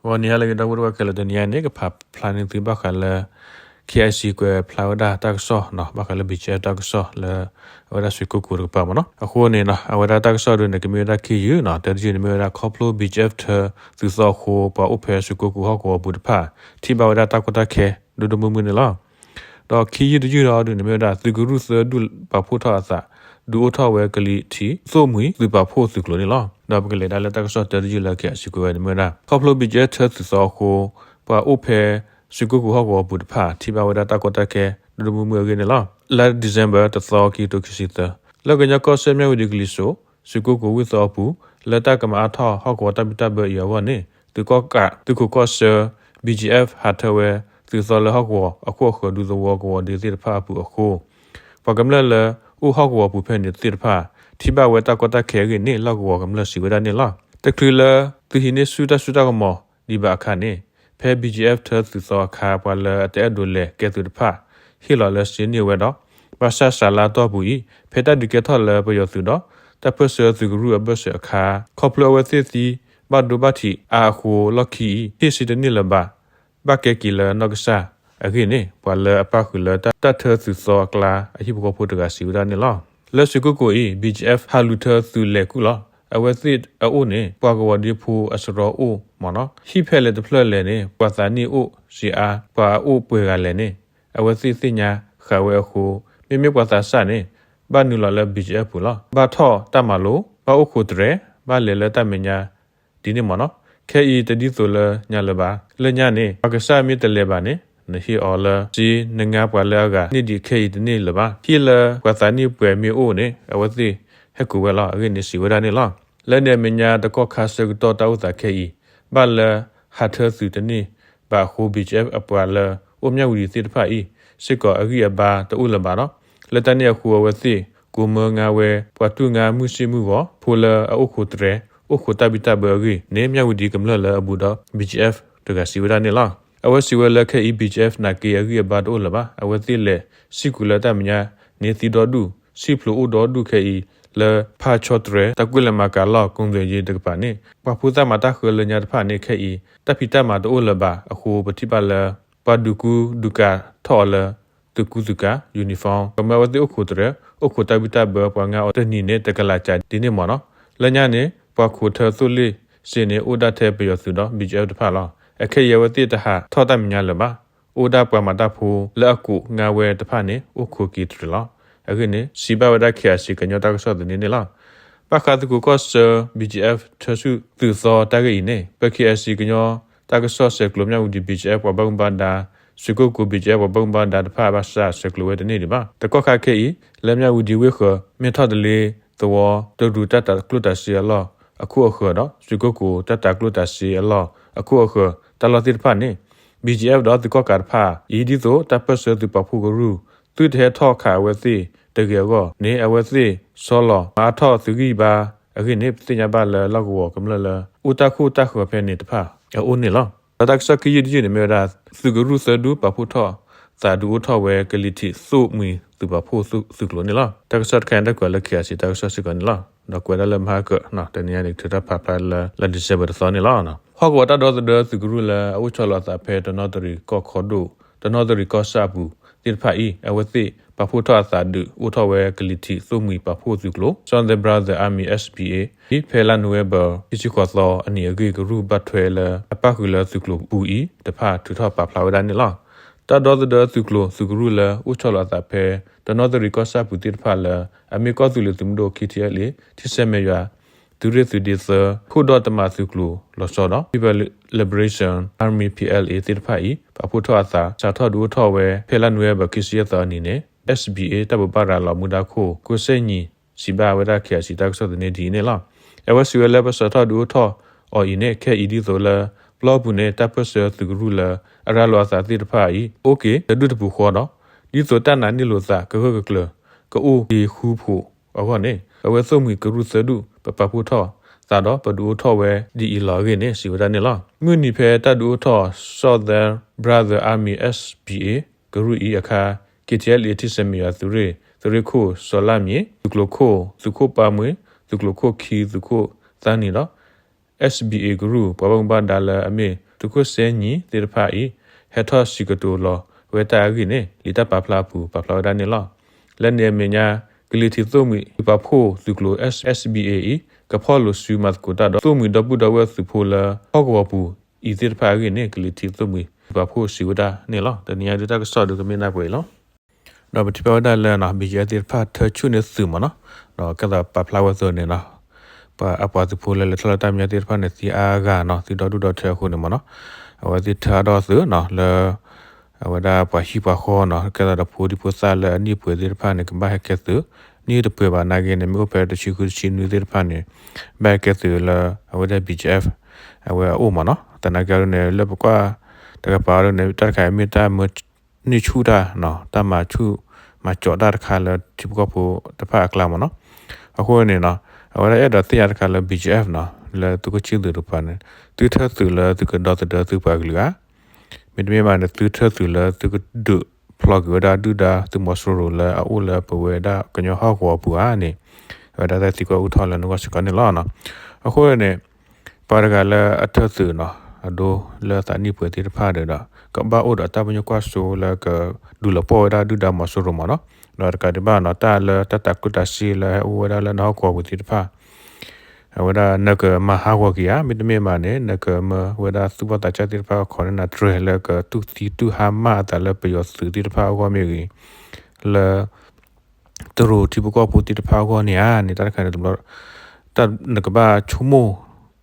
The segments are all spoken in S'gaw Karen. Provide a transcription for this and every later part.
ဂီၤနံၤဟါလၢအဂ့ၤ ဒီပုၢ်ဝဲၢ်ခဲလၢာ်, တနံၤအံၤန့ၣ် ကဖးဖျါန့ၢ်သုဘၣ်ဃးလၢ KIC ကွဲးဖျါဝဲဒၣ်တၢ်ကစီၣ်နီၤ, ဘၣ်ဃးလၢ BGF တၢ်ကစီၣ်လၢ အဝဲဒၣ်စူးကိၣ်ကိၤတကပၤမ့ၢ်နီၤ. အဃိန့ၣ်နီၤ အဝဲဒၣ်တၢ်ကစီၣ်ဒုန့ၣ် ကမ့ၢ်ဝဲဒၣ်ခံယုၢ်နီၤ, တၢတယုၢ်န့ၣ်မ့ၢ်ဝဲဒၣ်ခီဖျိ BGF ထၢသုးသီအဃိ ပှၤအိၣ်ဖဲစူးကိၣ်ကိၤဟီၣ်ကဝီၤပူၤတဖၣ် ထံၣ်ဘၣ်ဝဲဒၣ်တၢ်ကီတၢ်ခဲ ဒိၣ်ဒိၣ်မုၢ်မုၢ်န့ၣ်လီၤ. ဒီးခံယုၢ်တယုၢ်ဒီးဒုန့ၣ်မ့ၢ်ဝဲဒၣ် သုးကရူၢ်သၢဒူၣ်ပာ်ဖှိၣ်ထီၣ်အသး ဒုးအိၣ်ထီၣ်ဝဲကလံၤထံး သိၣ်မှံၤသုးပာ်ဖှိၣ်သုးကျိၤန့ၣ်လီၤ. ဒီးပကလဲၤဒၣ်လၢတၢ်ကစီၣ်တၢတယုၢ်လၢ KIC ကွဲးဝဲန့ၣ်မ့ၢ်ဝဲဒၣ် ခီဖျိ BGF ထၢသုးသီအဃိ ပှၤအိၣ်ဖဲစူးကိၣ်ကိၤဟီၣ်ကဝီၤပူၤတဖၣ် ထံၣ်ဘၣ်ဝဲဒၣ်တၢ်ကီတၢ်ခဲ ဒိၣ်ဒိၣ်မုၢ်မုၢ်အဂ့ၢ်န့ၣ်လီၤ. လါ December တသီ ခံကထိခံဆံသၢ လၢကညီကီၢ်စဲၣ်မၠၣ်ဝတံၤကလံၤစိး စူးကိၣ်ကိၤဝ့ၢ်သီအပူၤ လၢတၢ်ကမၤအါထီၣ်ဟီၣ်ကဝီၤတၢ်ဘံၣ်တၢ်ဘၢအံၤအဂီၢ်န့ၣ် သုးကီၣ်ကး သုးခိးကီၢ်ဆၢ BGF ဟးထၢဝဲ သုးသီလၢဟီၣ်ကဝီၤအခိၣ်အဃၢၤဒူသဝီကဝီၤဒ့သ့ၣ်တဖၣ်အပူၤအဃိ ပှၤကမျၢၢ်လၢအိၣ်ဟီၣ်ကဝီၤပူၤဖဲန့ၣ်သ့ၣ်တဖၣ် ထံၣ်ဘၣ်ဝဲတၢ်ကီတၢ်ခဲအဂ့ၢ်န့ၣ် လီၢ်ကဝီၤကမျၢၢ်စံးဝဲဒၣ်န့ၣ်လီၤ. တချုးလၢသုးဟံးန့ၢ်ဆူၣ်တၢ်စိတၢ်ကမီၤဒံးဘၣ်အခါန့ၣ် ဖဲ BGF ထၢသုးသီအခါ ပှၤလၢအတအဲၣ်ဒိးလဲၤကဲသုးတဖၣ် ဟ့ၣ်လီၤလၢစ့န့ၢ်ဝဲဒီး ဘၣ်ဆၣ်စးလါတီၢ်ပူၤအံၤ ဖဲတၢ်ဒုးကဲထီၣ်လၢပယီၤသုးဒီး တၢ်ပၢၢ်ဆၢသုးကရူၢ်အဘၢၣ်စၢၤအခါ ခီဖျိအဝဲသ့ၣ်သံဘၣ်ဒိဘၣ်ထံးအါအဃိ လီၢ်ခံအံၤ ဟ့ၣ်စ့တန့ၢ်လၢၤဘၣ် ဘၣ်ကဲက့ၤလၢနီၢ်ကစၢ်အဂ့ၢ်န့ၣ် ပှၤလၢအပၣ်ဃုာ်လၢတၢ်ထၢသုးသီအကျါ အဟံၣ်ဖိဃီဖိတဂၤစံးဝဲဒၣ်န့ၣ်လီၤ. လၢစူးကိၣ်ကိၤအံၤ BGF ဟးလူၤထၢသုးလဲၤကူၣ်လီၤ. အဝဲသ့ၣ်အအိၣ်န့ၣ် ပှၤကဝီၤဒ့ဖိအစရီအိၣ်မ့ၢ်နီၤ. ဟံၣ်ဖဲလဲၣ်တဖျၢၣ်လဲၣ်န့ၣ် ပှၤသးနံၣ်အိၣ်စ့အါ ပှၤအအိၣ်ပှဲၤဂၤလဲၣ်န့ၣ် အဝဲသ့ၣ်သ့ၣ်ညါဃာ်ဝဲအဃိ မ့မ့ၢ်ပှၤသးစၢ်န့ၣ် ဘၣ်နုာ်လီၤလၢ BGF ပူၤလီၤ. ဘၣ်ထီၣ်တၢ်မၤလိ ဘၣ်အိၣ်ခိးတြဲၤ ဘၣ်လဲၤလၢတၢ်မဲာ်ညါ ဒ်န့ၣ်မ့ၢ်နီၤ. ခဲအံၤတဒ်သိးလၢညါလၢၤဘၣ်. လၢညါန့ၣ် ပှၤကစၢ်မ့ၢ်တလဲၤဘၣ်န့ၣ် နဟ့ၣ်အီၤလၢစ့ နငါပှၤလၢအဂၤန့ၢ်ဒံးခဲအံၤတန့ၢ်လၢၤဘၣ်. ဟံၣ်လၢပှၤသးနံၣ်ပှဲၤမ့ၢ်အိၣ်န့ၣ် အဝဲသ့ၣ်ဟဲကိးဝဲလီၤ. အဂ့ၢ်န့ၣ်စံးဝဲဒၣ်န့ၣ်လီၤ. လၢန့ၣ်အမဲာ်ညါတကီၢ်ခါဆၢကတီၢ်တၢ်အိၣ်သးခဲအံၤ ဘၣ်လၢဟးထၢသုးတန့ၢ်ဘၣ်အဃိ BGF အပှၤလၢအိၣ်မၠၣ်ဝတံၤသ့ၣ်တဖၣ်အံၤ စ့ၢ်ကီးအဂံၢ်အဘါတအိၣ်လၢၤဘၣ်ဒီး လၢတၢ်န့ၣ်အဃိ အဝဲသ့ၣ်ကိးမၢငါဝဲ ပှၤတူၢ်ငါမုၢ်ဆ့ၣ်မုၢ်ဂီၤ ဖိလၢအအိၣ်ခိးတြဲၤ အိၣ်ခိးတၢ်ဘံၣ်တၢ်ဘၢအဂ့ၢ်န့ၣ် မၠၣ်ဝတံၤကမျၢၢ်လၢအဘူးဒီး BGF တဂၤစံးဝဲဒၣ်န့ၣ်လီၤ. အဝဲစံးဝဲလၢခဲအံၤ BGF နာ်က့အဂံၢ်အဘါတအိၣ်လၢၤဘၣ်. အဝဲသ့ၣ်လဲၤစံၣ်ကွံာ်လၢတၢ်မဲာ်ညါန့ၣ်သံဒီဒူၣ် စံၣ်ဖျိးအိၣ်ဒီဒူၣ်ခဲအံၤ လၢဖးဆီတြဲၤ တၢ်ကွံာ်လဲၤမၤကၤလီၢ် ကိၣ်သဲးယ့တကပၤန့ၣ် ပှၤဖိသၣ်မၤတၢ်ဃၢလၢညါတဖၣ်န့ၣ် ခဲအံၤ တၢ်ဖံးတၢ်မၤတအိၣ်လၢၤဘၣ်အဃိ ပထံၣ်ဘၣ်လၢ ပှၤဒုးကူဒုးကၤထီၣ်အီၤလၢ သုးကူသုးကၤ uniform ကမၢအဝဲသ့ၣ်အိၣ်ခိးတြဲၤ အိၣ်ခိးတၢ်ဘံၣ်တၢ်ဘၢပှၤငါအီၤတနံၤန့ၣ် တကလးကးဒ်န့ၣ်မ့ၢ်နီၤ. လၢညါန့ၣ် ပှၤခိးထၢသိၣ်လ့ၣ်စ့န့ၣ် အိၣ်ဒၣ်ထဲပယီၤသုးဒီး BGF တဖၣ်လီၤ. အခဲအံၤအဝဲသ့ၣ်တဟးထီၣ်တၢ်မဲာ်ညါလၢၤဘၣ်. အိၣ်ဒၣ်ပှၤမၤတၢ်ဖိလၢအကိးငါဝဲတဖၣ်န့ၣ် အိၣ်ခိးက့ၤတြဲၤလီၤ. အဂ့ၢ်န့ၣ် စံးဘၣ်ဝဲဒၣ် KIC ကညီတၢ်ကစီၣ်သန့န့ၣ်လီၤ. ဘၣ်ဃးသုးခိးကီၢ်ဆၢ BGF ထၢဆူၣ်သုးသီတၢ်ဂ့ၢ်အံၤန့ၣ် ပ KIC ကညီတၢ်ကစီၣ်ဆဲးကျိးမၠၣ်ဝတံၤ BGF ပှၤဘၣ်မူဘၣ်ဒါ စူးကိၣ်ကိၤ BGF ပှၤဘၣ်မူဘၣ်ဒါတဖၣ်ဘၣ်ဆၣ်ဆဲးကျိးဝဲတန့ၢ်ဒံးဘၣ်. တကီၢ်ခါခဲအံၤ လၢမၠၣ်ဝတံၤဝ့ၢ်ဃၢၤ မဲၢ်ထီၣ်တလ့သဝီ တရူးတၢ်တၤကျိၣ်တၤစ့အလီၢ်အခိၣ်အဃၢၤဒီး စူးကိၣ်ကိၤတၢ်တၤကျိၣ်တၤစ့အလီၢ်အခိၣ်အဃၢၤ တၢ်လီၢ်သ့ၣ်တဖၣ်န့ၣ် BGF ဒီးသုးကီၣ်ကးတဖၣ်အံၤ ဒ်သိးတၢ်ပၢၢ်ဆၢသုးပာ်ဖှိၣ်ကရူၢ် သုတဟဲထီၣ်ခးအဝဲသ့ၣ်တဂ့ၤအဂီၢ်န့ၣ် အဝဲသ့ၣ်ဆီလီၤမၤအါထီၣ်သုးဂံၢ်ဘါအဂ့ၢ်န့ၣ် ပသ့ၣ်ညါဘၣ်လၢလီၢ်ကဝီၤကမျၢၢ်လၢ အိၣ်တၢ်ခိၣ်တၢ်ဃၢၤဖဲန့ၣ်တဖၣ်အအိၣ်န့ၣ်လီၤ. ဒီးတၢ်ကစီၣ်ခံယုၢ်တယုၢ်န့ၣ်မ့ၢ်ဝဲဒၣ် သုးကရူၢ်သၢဒူၣ်ပာ်ဖှိၣ်ထီၣ်သးဒုးအိၣ်ထီၣ်ဝဲကလံၤထံးသိၣ်မှံၤသုးပာ်ဖှိၣ်သုးကျိၤန့ၣ်လီၤ. တၢ်ကစီၣ်တခါအံၤတၢ်ကွဲးလၢ KIC တၢ်ကစီၣ်စ့ၢ်ကီးန့ၣ်လီၤ. ဒီးကွဲးဒၣ်လၢမဟါကၢၣ် တနံၤအံၤန့ၣ် ထုးတၢ်ဖးဖျါလၢ လၢ December တသီန့ၣ်လီၤ. ဟီၣ်ကဝီၤတၢ်ဒီသဒၢသုးကရူၢ်လၢအအိၣ်ဆီလီၤအသးဖဲတနီသရံၣ်ကီၢ်ခီဒိၣ် တနီသရံၣ်ကီၢ်ဆၣ်အပူၤသ့ၣ်တဖၣ်အံၤ အဝဲသ့ၣ်ပာ်ဖှိၣ်ထီၣ်အသးဒုးအိၣ်ထီၣ်ဝဲကလံၤထံးသိၣ်မှံၤပာ်ဖှိၣ်သုးကျိၤ Southern Brother Army SBA အံၤ ဖဲလါနိၣ်ဝ့ဘၢၣ် ခံဆံဃိးသီအနံၤအဂ့ၢ် ကရူၢ်ဘၣ်ထွဲလၢအပၣ်ဃုာ်လၢသုးကျိၤပူၤအံၤတဖၣ်ထုးထီၣ်ပာ်ဖျါဝဲဒၣ်န့ၣ်လီၤ. တၢ်ဒီသဒၢသုးကျိၤသုးကရူၢ်လၢအိၣ်ဆီလီၤအသးဖဲ တနီသရံၣ်ကီၢ်ဆၣ်ပူၤသ့ၣ်တဖၣ်လၢ အမ့ၢ်ကီၢ်သူလ့ၤသုးမုၢ်ဒိၣ် KTLA ထံဆဲးမဲာ်ယွၤ သုးရ့ၣ်သုးဒ့သၢ ခိၣ်ဒီတမၤသုးကျိၤလီၤဆီဒီး People Liberation Army PLA သ့ၣ်တဖၣ်အံၤ ပာ်ဖှိၣ်ထီၣ်အသး စးထီၣ်ဒုးအိၣ်ထီၣ်ဝဲ ဖဲလါနိၣ်ဝ့ဘၢၣ် ခံဆံယဲၢ်သီအနံၤန့ၣ် SBA တၢ်ဘိးဘၣ်ရၤလီၤမူဒါခိၣ် ကိးစဲၣ်ညီ စံးဘၣ်ဝဲဒၣ် KIC တၢ်ကစီၣ်သန့ဒ်အံၤန့ၣ်လီၤ. အဝဲစံးဝဲလၢပစးထီၣ်ဒုးအိၣ်ထီၣ်အီၤအံၤန့ၣ် ခဲအံၤဒ်သိးလၢ ပျီပူၤန့ၣ် တၢ်ပၢၢ်ဆၢသုးကရူၢ်လၢအရၤလီၤအသးသ့ၣ်တဖၣ်အံၤ အိၣ်က့ၤတဒူၣ်တပူၤဃီဒီး ဒ်သိးတၢ်နာ်န့ၢ်လိာ်သးကဂၢၢ်ကကျၢၤ ကအိၣ်က့ၤဃူဖိးအဂီၢ်န့ၣ် အဝဲသိၣ်မှံၤကရူၢ်သၢဒူၣ် ပပာ်ဖှိၣ်ထီၣ်သးဒီးပဒုးအိၣ်ထီၣ်ဝဲဒ်အံၤလီၤအဂ့ၢ်န့ၣ် စံးဝဲဒၣ်န့ၣ်လီၤ. မုၢ်နံၤဖဲတၢ်ဒုးအိၣ်ထီၣ် Southern Brother Army SBA ကရူၢ်အံၤအခါ KTLA ထံဆဲးမဲာ်ယွၤသုးရ့ၣ် သုးရ့ၣ်ခိၣ်စီၤလၣ်မံၤ သုးကျိၤခိၣ် သုးခိၣ်ပၢ်မှံ သုးကျိၤခိၣ်ခံ သုးခိၣ်သါနံၤဒီး SBA ကရူၢ် ပှၤဘၣ်မူဘၣ်ဒါလၢအမ့ၢ် သုးခိၣ်စဲနံၤသ့ၣ်တဖၣ်အံၤ ဟဲထီၣ်စံးကတိၤလီၤဝဲတၢ်အဂ့ၢ်န့ၣ် လံာ်တၢ်ပာ်ဖျါအပူၤ ပာ်ဖျါဝဲဒၣ်န့ၣ်လီၤ. လၢန့ၣ်အမဲာ်ညါ ကလံၤထံးသိၣ်မှံၤသုးပာ်ဖှိၣ်သုးကျိၤ S S B A အံၤ ကဖီၣ်လိာ်စုမၤသကိးတၢ်ဒီး သိၣ်မှံၤဒီပုၢ်ဒီဝဲၢ်သုးဖိလၢဟီၣ်ကဝီၤပူၤအံၤသ့ၣ်တဖၣ်အဂ့ၢ်န့ၣ် ကလံၤထံးသိၣ်မှံၤသုးပာ်ဖှိၣ်စံးဝဲဒၣ်န့ၣ်လီၤ. တနံၤအံၤဒုးတၢ်ကစီၣ်ဒုးကမ့ၢ်နၢ်ပှဲၤအံၤလီၤ. ဒီးပထံၣ်ဘၣ်ဝဲဒၣ်လၢ B G F သ့ၣ်တဖၣ်ထၢဆူၣ်န့ၢ်သုးမ့ၢ်နီၤ, ဒီးကဲသိးပာ်ဖျါဝဲအသိးန့ၣ်နီၤ, ပှၤအပှၤသုးဖိလၢလဲၤထီၣ်လၢတၢ်မဲာ်ညါသ့ၣ်တဖၣ်န့ၣ် သံအါဂၤနီၤ, သံဒီဒူၣ်ဒီထၢအဃိန့ၣ်မ့ၢ်နီၤ, အဝဲသ့ၣ်ထၢအါထီၣ်သုးနီၤ လၢ အဝဲဒၣ်ပှၤဟံၣ်ပှၤဃီနီၤ, ကဲသိးဒီးဖိဒံဖိသၣ်လၢအနံၣ်ပှဲၤသ့ၣ်တဖၣ်န့ၣ် ကဘၣ်ဟဲကဲသုး, နံၣ်တပှဲၤဘၣ်နာ်က့န့ၣ် မ့ၢ်အိၣ်ဖဲတဆံဃုတဆံနွံသ့ၣ်တဖၣ်န့ၣ် ဘၣ်ဟဲကဲသုးလၢ အဝဲဒၣ် B G F အဝဲအအိၣ်မ့ၢ်နီၤ, သနာ်က့အံၤန့ၣ် လၢပကွၢ်တကပၤအံၤန့ၣ် တၢ်တခါအံၤမ့ၢ်တၢ်မၢ န့ၢ်ဆူၣ်တၢ်နီၤ, တၢ်မၤဆူၣ်မၤကၠီးတၢ်တခါလၢထံဖိကီၢ်ဖိတဖၣ်အကျါမ့ၢ်နီၤ, အဃိန့ၣ်နီၤ, အဝဲဒၣ်အဲၣ်ဒိးသ့ၣ်ညါတခါလၢ B G F နီၤ, လၢသုးခိၣ်ဆံၣ်သူးတကပၤန့ၣ် သုထၢသုးလၢသုကဒီသဒၢသုပှၤကလုာ်ဧါ, မ့တမ့ၢ်ဘၣ်န့ၣ် သုထၢသုးလၢသုကဒုးဖျိးကွံာ်ဝဲဒၣ်ဒုၣ်ဒါသုးမီၤစိရိၤလၢအအိၣ်လၢပဝဲဒၣ်ကညီဟီၣ်ကဝီၤပူၤဧါန့ၣ်, အဝဲဒၣ်တၢ်သံကွၢ်အိၣ်ထီၣ်လၢနဂီၢ်စ့ၢ်ကီးန့ၣ်လီၤ. အဃိန့ၣ် ပှၤတဂၤလၢအထၢသုးနီၤ, အဒိလၢသးနံၣ်ပှဲၤသ့ၣ်တဖၣ်ဒီး ကဘၣ်အိၣ်ဒီးတၢ်ပညိၣ်ကွၢ်စိလၢကဒုးလီၤပှီၢ်ဝဲဒၣ်ဒုၣ်ဒါမီၤစိရိၤမ့ၢ်နီၤ, ဒီးတကးဒံးဘၣ်နီၤ တၢ်လၢတၢ်တၤကျိၣ်တၤစ့လၢဟဲအိၣ်ဝဲဒၣ်လၢနဟီၣ်ကဝီၤပူၤသ့ၣ်တဖၣ် အဝဲဒၣ်နကမၤဟးဂီၤက့ၤဧါ, မ့တမ့ၢ်ဘၣ်န့ၣ် နကမၢဝဲဒၣ်သူၣ်ဘီၣ်သးစၢ်သ့ၣ်တဖၣ်အခိးန့ၢ်နၤတြဲၤလၢကတူၢ်သံတူၢ်ဟါမၢ်အသးလၢပယီၤသုးသ့ၣ်တဖၣ်အဂီၢ်မ့ၢ်ဂ့ၤ, လၢ တရူးထံဖိကီၢ်ဖိသ့ၣ်တဖၣ်အဂီၢ်န့ၣ်ဧါန့ၣ် တၢ်တခါန့ၣ် တဘျီ တၢ်နကဘၣ်ဆိကမိၣ်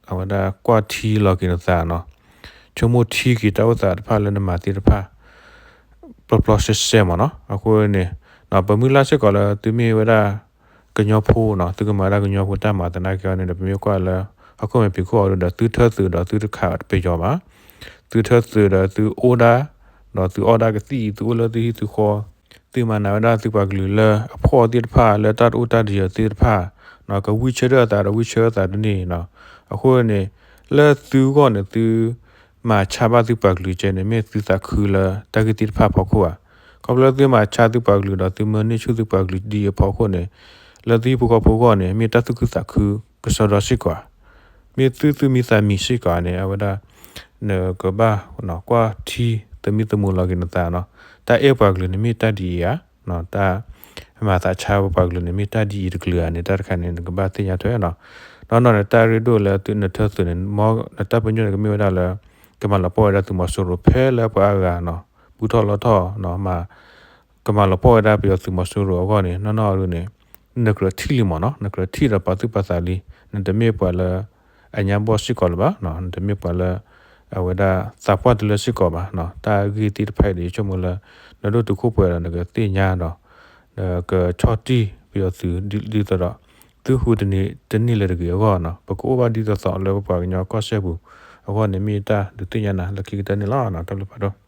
အဝဲဒၣ်ကွၢ်ထံလီၤက့ၤနသးနီၤ, ဆိကမိၣ်ထံက့ၤတၢ်အိၣ်သးတဖၣ်လၢနမၤသ့ၣ်တဖၣ် ပျီပျီစဲစဲမ့ၢ်နီၤ. အဃိန့ၣ် ပမုၢ်လၢ်စ့ၢ်ကီးလၢသုမ့ၢ်ဝဲဒၣ် ကညီဖိနီၤ, သုကမၤဒၣ်ကညီဖိတၢ်မၤသနာ်က့အီၤန့ၣ်ဒီး ပမ့ၢ်ကွၢ်လၢ ဟီၣ်ခိၣ်မဲာ်ဖံးခိၣ်အီၤဒီး သုထၢသုးဒီးသုတခးပယီၤဘၣ်, သုထၢသုးဒီးသုအိၣ်ဒၣ် ဒီးသုအီၣ်ဒၣ်ကသံၣ် သုအိၣ်လၢသုဟံၣ်သုဃီ, သုမၤနးဝဲဒၣ်သုပှၤကလုာ်လၢအဖှီၣ်သ့ၣ်တဖၣ် လၢတၢ်တအိၣ်တၢ်တယၢၤသ့ၣ်တဖၣ်, ကဝံဆၢထၢၣ်အသးဒီးဝံဆၢထၢၣ်အသးတန့ၢ်နီၤ. အဃိန့ၣ် လၢသုဂီၢ်န့ၣ် သုမၤဆါဘၣ်သုပှၤကလုာ်ကဲန့ၣ် မ့ၢ်သုသးခုလၢတၢ်ဂ့ၢ်သ့ၣ်တဖၣ်အဖီခိၣ်ဧါ. ခီဖျိလၢသုမၤဆါသုပှၤကလုာ်ဒီးသုမၢန့ၢ်ဆူၣ်သုပှၤကလုာ်ဒ်အံၤအဖီခိၣ်န့ၣ် လၢသုဟံၣ်ဖိဃီဖိအဂီၢ်န့ၣ် မ့ၢ်တၢ်သူၣ်ခုသးခုကစီဒီစ့ၢ်ကီးဧါ. မ့ၢ်သုသူၣ်မံသးမံစ့ၢ်ကီးဧါန့ၣ် အဝဲဒၣ် နကဘၣ်ကွၢ်ထံသမံသမိးလီၤက့ၤနသးနီၤ. တၢ်အဲၣ်ပှၤကလုာ်န့ၣ်မ့ၢ်တၢ်ဒ်အံၤဧါ, တၢ်မၤသးဆါပှၤကလုာ်န့ၣ်မ့ၢ်တၢ်ဒ်အံၤတကလုာ်ဧါန့ၣ် တၢ်တခါန့ၣ် နကဘၣ်သ့ၣ်ညါထွဲနီၤ. နီၢ်နီၢ်န့ၣ် တၢ်ရ့ဒိၣ်လၢသုနထၢသုးန့ၣ် မ်နတၢ်ပညိၣ်န့ၣ်ကမ့ၢ်ဝဲဒၣ်လၢ ကမၤလီၤပှီၢ်ဝဲဒၣ်သုးမီၤစိရိၤဖဲလၢပှၤအါဂၤနီၤ ဘူးထီၣ်လီထီၣ်နီၤ ကမၤလီၤပှီၢ်ဝဲဒၣ်ပယီၤသုးမီၤစိရိၤအဂီၢ်န့ၣ် နီၢ်နီၢ်အဒုန့ၣ် နကြၢးထံၣ်လံမ့ၢ်နီၤ, နကြၢးထံၣ်ဒီးပာ်သူၣ်ပာ်သးလံ, နတမ့ၢ်ပှၤလၢအညါဘီၣ်စ့ၢ်ကီးလၢၤဘၣ်, နတမ့ၢ်ပှၤလၢ အဝဲဒၣ်သးပှၢ်တလၢစ့ၢ်ကီးဘၣ်. တၢ်ဂ့ၢ်သ့ၣ်တဖၣ်အံၤဒီး ယဆိကမိၣ်လၢ နဒိၣ်တုာ်ခိၣ်ပှဲၤဒီးနကသ့ၣ်ညါဒီး နကဆီၣ်တံၢ်ပယီၤသုးဒ်သိးဒီး သုဟူးတန့ၢ်လၢၤတဂ့ၤအဂီၢ်နီၤ, ပကအိၣ်ဘၣ်ဒ်သိးသိးလၢပပှၤကညီကီၢ်စဲၣ်ပူၤအဂီၢ်န့ၣ် မ့ၢ်တၢ်ဒုးသ့ၣ်ညါနၤလၢခံကတၢၢ်န့ၣ်လီၤ. တၢ်ဘျုးဖးဒိၣ်.